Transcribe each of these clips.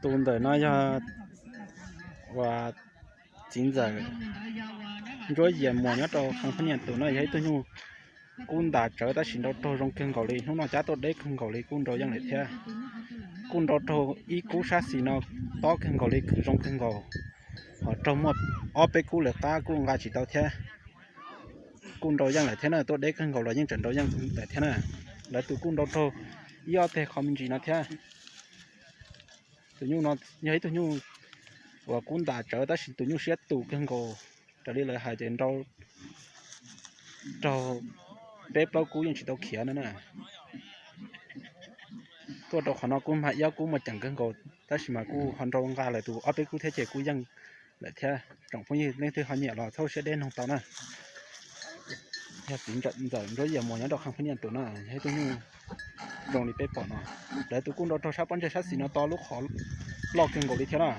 Tus ntawm no yog uas txiv ntxawm Ntsuab Yias Muas nyob rau Kham Phab Nias tus no yog ib tug nyuj kub ntas tsawv tab sis nrau raug zoo kawg nkaus li. Hnub no cab tuaj deb kawg nkaus li, kuj nrau yeej lawm thiab. Kuj nrau raug ib kub sab xis no tob kawg nkaus li, khwv zoo kawg nkaus. Ho raug muaj ob peb kub lawv qab kuj nqa tsis tau thiab. Kuj nrau yeej lawm thiab na, tuaj deb kawg nkaus los yeej tseem nrau yeej lawm thiab na. Lawv tus kuj nrau raug ib ob teg qhov me ntsis no thiab. Tus nyuj no yog ib tug nyuj uas kub ntas tsawv tab sis tus nyuj siab tus kawg nkaus. Raws li lawv hais ces nrau raug peb plaub kub yeej tsis tau khiav no na. Tuaj rau qhov no kuj mag iab kub muaj ceem kawg nkaus tab sis mas kuj ho nrau nqa lawv tus ob peb kub thiab ces kuj yeej lawm thiab. Tsoom phooj ywg leej twg ho nyiam los txhob siab deb noog tau na. Yog txiv ntxawm Ntsuab Yias Muas nyob rau Kham Phab Nias tus no yog ib tug nyuj zoo li peb pom no. Lawv tus kuj nrau raug sab pob ntseg sab xis no to lub qhov loj kawg nkaus li thiab na.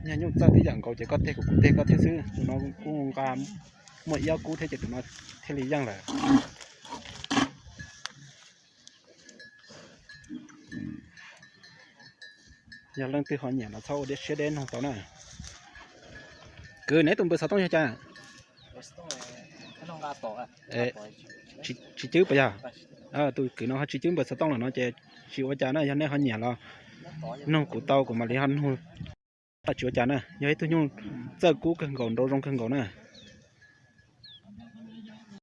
Yog nyuj txawj tib yam nkaus ces koj teg kuv kuv teg koj thiab xwb. Tus no kuj nqa muaj iab kub thiab ces tus no thiaj li yeej lawm. Yog leej twg ho nyiam los txhob ua siab deb noog tau na. Kwv, neb tus npawb xov tooj yog cas? Tsis cwb puas yog? Tus kwv no ho tsis cwb npawb xov tooj lawm no ces tsis ua cas na. Yog nej ho nyiam los noog kuv tau kuv mam li ho noog. Tsis ua cas na, yog ib tug nyuj txawj kub kawg nkaus, nrau zoo kawg nkaus na.